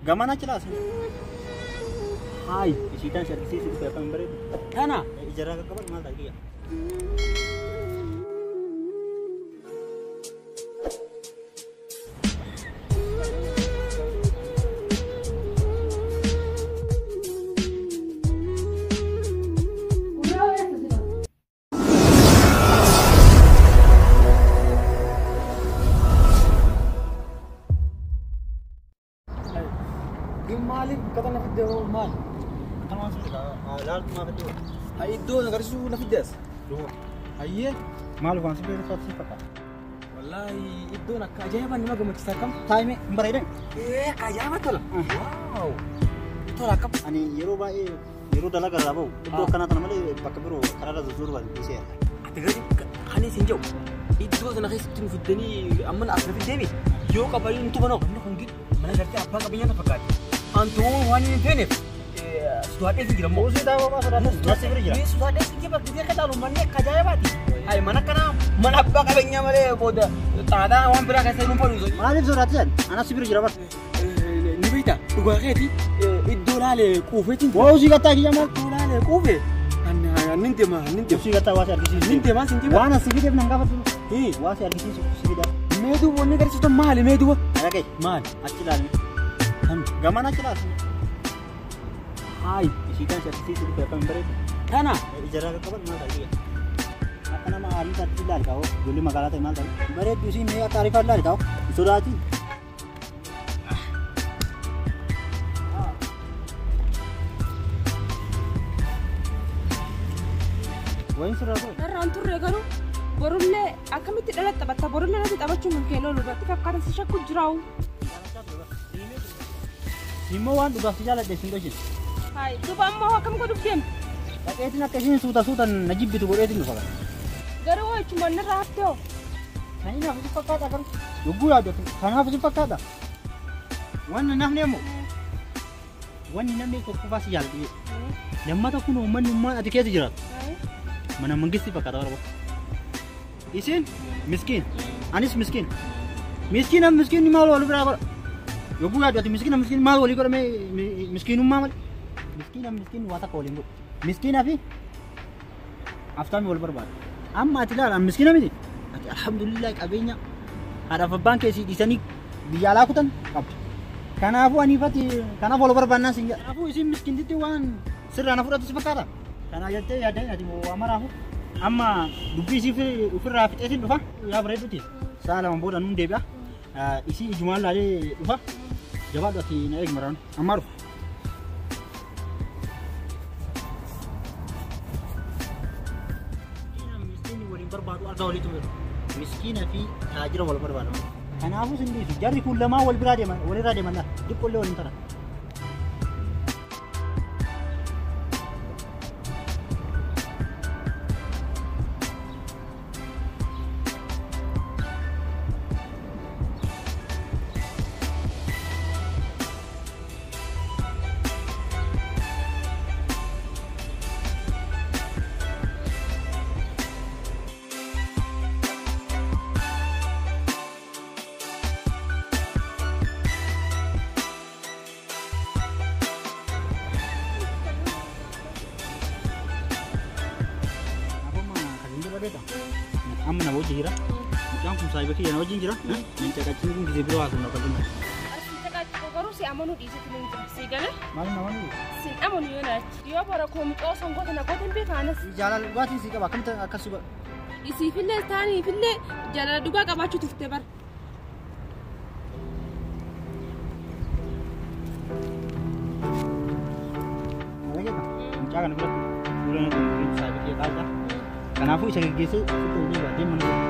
Gamana achi laas. Hayi. Isii tan si argisiisu dhufe akkam hin bareedu. Tana. Ijarraa qaqqaban maal ta'a kiyya? Maaliif bakka na fidde hoo maali? Akkanumaan sun laaltu maa fidde hoo? Hayi iddoo na agarsiisuu na fidde as. Hayyee. Maal waan si beeku si fakkaata? Wallaahi iddoon akka ajaa'ibaa nama gammachiisa akkam. Taa'ime hin bareedan? Ee akka ajaa'iba tola. Waaw. Tola akkam. Ani yeroo baay'ee yeroo dalagaa irraa bahu iddoo akkanaa tana malee bakka biroo karaarra zozzooruu baay'ee dhiisee. Ati garuu kan isin jedhu iddoo sana keessatti nu fiddanii amma as na fiddeemi yoo qabanii nu tubanoo. Namni kun gidduu mana gartee abbaa qabeenyaa na fakkaate. Antuu waan hin feeneef sodaadhee jira immoo. Uusii taa'uu ba'a sodaadhee nasi bira jira. Ni sodaadhee jira bakka akka taalu manni akka ajaa'ibaati. Hayi mana kana mana abbaa qabeenyaa malee booda xaadaa waan biraa keessa hin fadhu. Maaliif sodaachisan? Anas bira jira bara. Ni beekta dhugaa keeti iddoo laalee quufeetiin. Waa usii gattaa kiyya maal? Iddoo laalee quufe. Annin deema annin deema. Usii gattaa waa si argisiisu. Annin deema sin deema. Waan as fideef nan gaafatu. Waa si argisiisu si fida. Mee duuba wanni agarsiistu maali mee duuba? Dhaqee. Maali? Achi ilaalme. Gamana achi ilaalme. Hayi. Isii tan si argisiisu dhufe akkam hin bareedu? Tana. Ijarraa qaqqaban maal ta'a kiyya? Akka nama ariifaatti ilaali kaa'oo ijoollee magaalaa ta'e maal ta'e? Bareeddu isiin mee akka ariifaatti ilaali kaa'oo hin sodaatiin. Wayin sirraa ta'e? Irraan turre garuu borullee akkamitti dhala taphatta borullee natti taphachuun kan kee loolu irratti fakkaata si shakku jiraa'u. Immoo waan dhugaaf si jaaladhe sin dhoshin. Hayi duuba ammoo akkam godhuuf deemte? Dhaqeetiin akka isheen suuta suutan na jibbitu godheetiin dhufa. Garuu hoo jechuun manni irraa haftee hoo? Kan inni hafu si fakkaata garuu yogguu yaadu kanaaf si fakkaata. Wanni nafni ammoo wanni namni tokkoffaa si jaaladhu. Lammata kun uummanni ummaan ati keessa jiraatu. Mana mangistii fakkaata bara. Isin miskiin anis miskiin. Miskiina miskiinni maal wal biraa godha? Yogguu yaadu ati miskiina miskiin maal walii godha miskiinummaa malee? Miskiina miskiin waa takka waliin godhu. Miskiinaa fi aftaami wal barbaada. Amma ati ilaala miskiina miti. Ati alhamdulillah qabeenya haadhaaf abbaan keessii dhiisanii biyya alaa kutan qabdu. Kanaafuu aniifati kanaaf wal barbaannaa sin jedha. Kanaafuu isin miskiintitti waan sirraa na fudhatu si fakkaata. Kana jettee yaaddan ati waa maraafu amma dubbii isii ofirraa fixeetiin dhufa. Yaa bareedduti. Sa'a lama booda nuun deebi'a. Isii ijumaan laalee dhufa. Jabaadhu ati na eegi maraan. Ammaa dhufa. Miskiinni waliin barbaadu argaa waliitu jiru. Miskiina fi taajira wal barbaadu. Kanaafuu sin dhiisu. Jarri kun lamaan wal biraa deeman walirraa deeman laata. Xiqqoollee waliin taran. Amma na wajjin jira. Mucaan kun saayiba kiyya na wajjin jira. Nan caqachiin kun gisee biroo haasofna qal'ina. Asi caqachiin garuu si amanuu dhiisatti nan jira. Si galee? Maal na amanuu? Si amanu yoo naachi. Yoo bara koo mucoo sangoota na gootan beekaanas. Jaalala dhugaatiin si qaba akkamitti akkas si godha? Isiifillee taaniifillee jaalala dhugaa qabaachuu turte bara. Mucaa kana biratti fuula na dhuunfii saayiba kiyya qaata. Kanaafuu isa geggeessee sitti ol deebi'a deema mana godha.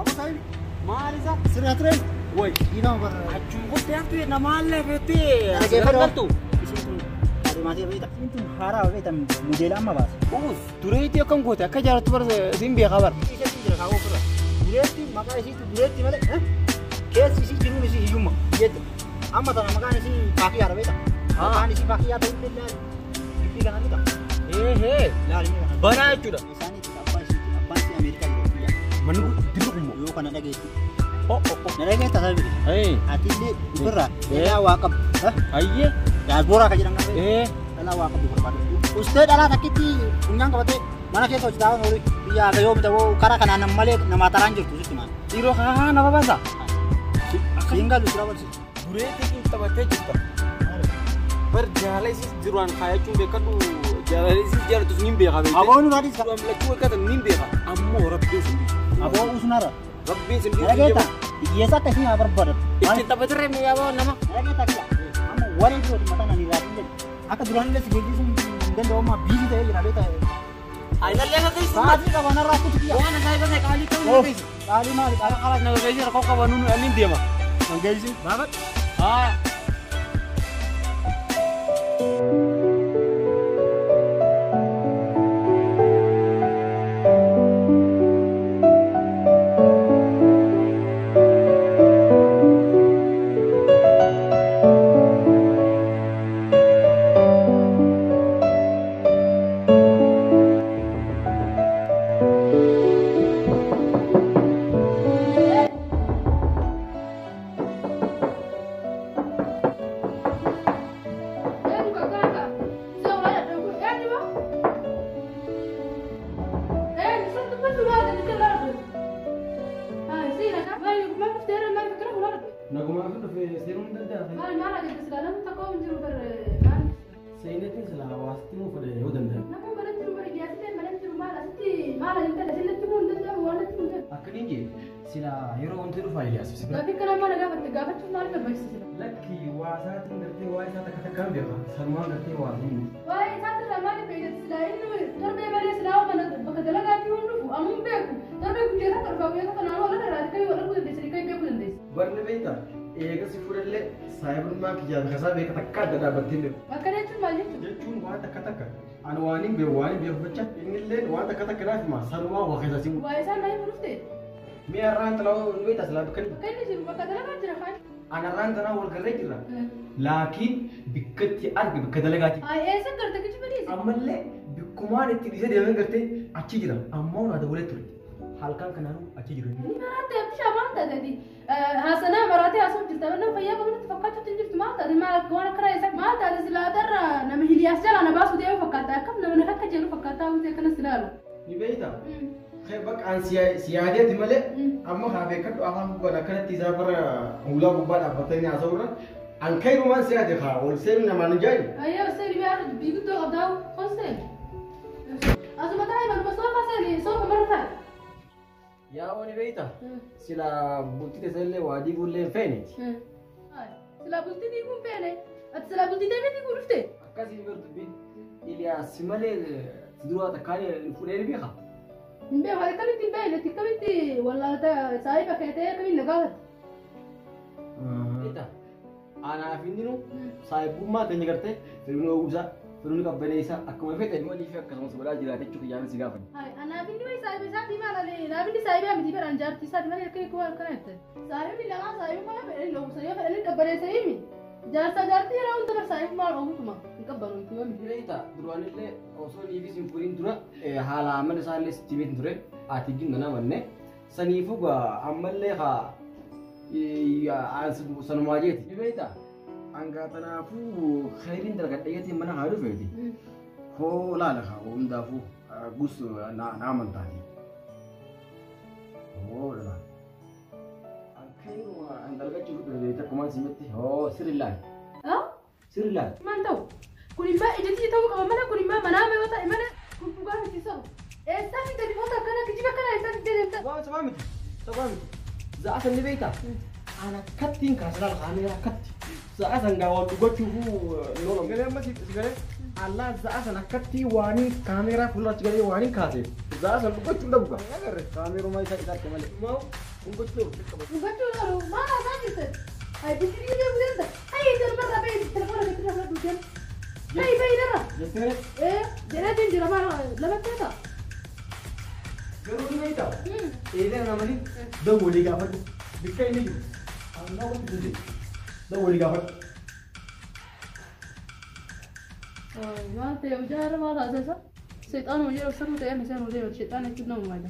Abu saayibi. Maal isa? Sirraa tureen? Way. Dhiifama bara. Achuma gottee haftu namaallee feettee. Dhaggeeffadhu. Isin tun haadhimaatee beekta. Isin tun haaraa beekta modeela amma baase. Uus dureetti akkam goote akka jaalattu bara isin beekaa bara. Isa jira kaawwa ofirra. Dureetti maqaa isiitu dureetti malee keessi isii jiruun isii hiyyumma jette. Amma tana maqaan isii faakiyyaadha beekta. Maqaan isii faakiyyaa ta'uu illee dubbii kana beekta. Eehee. Laali mee kana. Banaa jechuudha. Isaaniitti abbaa isiitti abbaan isii Ameerikaa jiru biyya. Manni kun dirri kun Yoo kana dhageessu Na dhageetta sabiri. Atillee ofirraa dhalaa waa qabdu. Ayyee. Daasbooraa kan jedhan kan dhalaa waa qabdu barbaadu. Ustee dhalaa takkitti funyaan qabatee mana keessa hojjetaa oolu biyya haga yoo bitawoo karaa kanaan malee namaa taraan jirtu sitti maal. Dhiiroo haa nama baasa. Siin galu sira barsiisa. Duree xiqqii taphattee jirta. Bar jaalala isis jiruun kaayachuun beekadhu jaalala isis jaalatu sun hin beeka beekte. Aboo nu raadis. Duraan lachuu beekatan ni beeka. Ammoo rabbiin sin dhiisu. Aboo usunarra. Rabbiin sin dhiisu. Dhageetta hiyyeessa akka isin haa barbaadatu. Itti taphatirree mi'aawaa nama. Dhageetta kiyya. Amma waree jiruuti mataan ani raadin jedhu. Akka duraan illee si geejjisuun hin danda'amu biizii ta'ee jira beektaa. Ayinallee akka keessu. Sa'aatii qaban irraa kutu kiyya. Waan isaa ibsa qaalii ta'uu hin beeku. Qaalii maali? Qaalii qaalii nama geejjisu rakkoo qaban nuyi anni deema. Kan geejjisu. Baafat. Haa. Ani waan hin beeku waan hin beeku jecha innillee waan takka takka naaf hima sanumaa waa keessa simu. Waa isaan maaliif dhufte? Mi'a irraan talaa nu beektas laa bakka Bakka inni jiru bakka dalagaa jira faan. Ana irraan talaa wal garree jirra. Laakiin bikkatti arge bakka dalagaati. Ay eessa garte kichi badiisi? Ammallee bikkumaan itti dhiisee deemee gartee achi jira ammoo naa dabalee ture. Halkan kanaanuu achi jiru. Ni maraate abdishaa maal taatee haasanaa maraatee haasoo jirta nama fayyaa qabnutti fakkaachuutti hin jirtu maal taate maal waan akkana isa maal taate silaatarra nama hiliyaas jalaa na baasuu deemu fakkaata akkam nama akka jedhu fakkaata wanti akkanas ilaalu. Ni beekta. Bakka an siyaadeeti malee amma haa beekadhu afaan gubbaan akkanatti isaa bara hulaa gubbaa dhaabbatanii haasa'urra an kairumaan siyaade haa ol seenu namaan hin jaayu. Ayyoo seeni biraa dubbii guddoo qabdaa ol seeni. Asuma taa'ee manuma soofa seeni soofa marra taa'e. Yaa oni beekta sila bultii teessallee waa diiguullee hin feene. Sila bultii diiguu hin feene ati sila bultii deemee diiguu dhufte. Akkasii bira dubbiin Iliyaas malee duraa takkaan fuudhee ni beeka. Hin beeku ati akkamitti hin beekne ati akkamitti wallaalta saayiba kee ta'ee akkamiin na gaafate. Beekta anaaf inni nu saayibummaa teenya gartee firumni oguusaa firumni qabbaneessaa akkuma fedhe malii fi akkasumas godhaa jiraate jechuun kiyyaan si gaafate. Anaaf inni wayi saayiba isaatii maal alee anaaf inni saayiba miti baraan jaartii isaati malee akka hiikuu halkan jette. Saayibni lamaa saayibummaa fedhanii loobusa yoo fedhanii qabbaneessa himi. Jaarsa jaartii yeroo hunda bar saayibummaa oogutuma hin qabbanu itti yoo miti. Beekta duraanillee osoo niifis hin furiin dura haala amala isaallee sitti beekni ture ati ginna namanne saniifuu ammallee haa sanumaa jeeti. Beekta Angaatanaafuu khayriin dalgadheetiin mana haa dhufeeti. Hoo laala haa hundaafuu gus na amantaati. Hoo laala. Ankayruma an dalgachuu dhufeeti akkumaan simetti hoo sirri laal. Sirri laal. Maal ta'u? Kun immoo ijatti ta'uu qaba malee kun immoo manaa yoo ta'e malee kun dhugaa miti sabu. Eessaa fi telefoota akkana kijiba akkana eessaa fi deemta? Waan sabaa miti. Sabaa miti. Za'a sanni beektaa? Ana kattiin kaasalaal kaameeraa katti. Za'a san gaa wal dhugachuufuu lola. Galee amma si galee allaa za'a san akkatti waaniin kaameeraa fuulduraatti galee waaniin kaasee za'a san dhugachuun dhabu gaa. Agarre kaameerumaa isaa isaatti malee. Maa dhugachuu dhabu. Dhugachuu dhabu maal haasaa jirte? Ay biskirii deemu deemta. Ay darbarraa ba'ee telefoona gadi irraa dhugan. Ay ba'ee darra. Jettee? Ee jedheetiin jira maal lamatti ta'a. Garuu ni beektaa? Eelee namni dawwalee gaafadhu. Bikka inni jiru. Annaa wanti kun jiru. Dawwalee gaafadhu. Maal ta'e hojii maal haasasa? Seexaan hojii obsaruu ta'ee miseen hojii seexaan jechuun nama maali?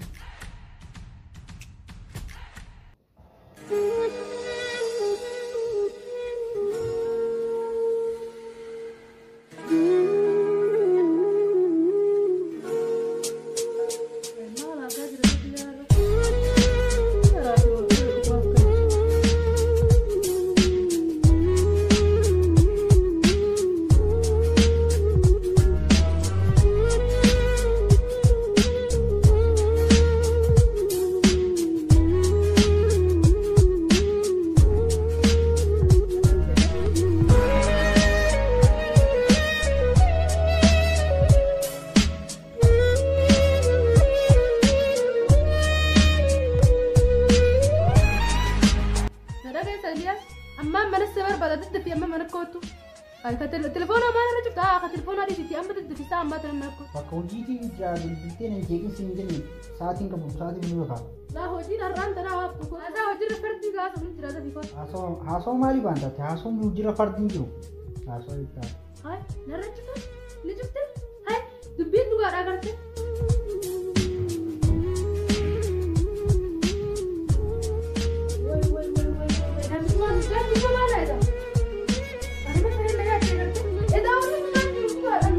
Bakka hojiitiin jira bilbilteen hin jeeqinsi hin jenne sa'aatiin qabu sa'aatiin ni beekaa. Laa hojiin har'aan tanaa haftu kun haasaa hojiirra fardii gaafa kun jira tafi kun. Haasawaa maalii waan taate haasawni hojiirra fardiin jiru. Haasawaa itti. Hai narra cufte ni cufte hai dubbiin dhugaadhaa garte. Wai wai wai wai wai namni gaafa maal jedha? Anuma saree na yaadde garte. Edaa wanni dhugaan jiru dhugaadhaan.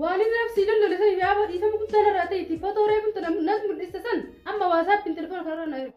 Waan inni nafsi lolole san yaaba dhiifama guddaa narraa ta'e itti footoo reefumtu nas mul'isa san amma waasaappiin telefoona kanarra na erga.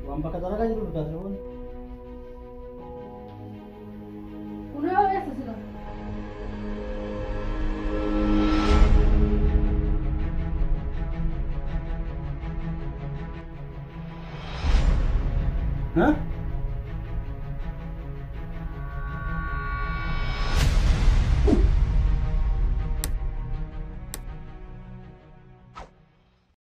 Waan bakka dalagaa jiru dhugaa telefoonni. Kunoo eessa sila? Ha?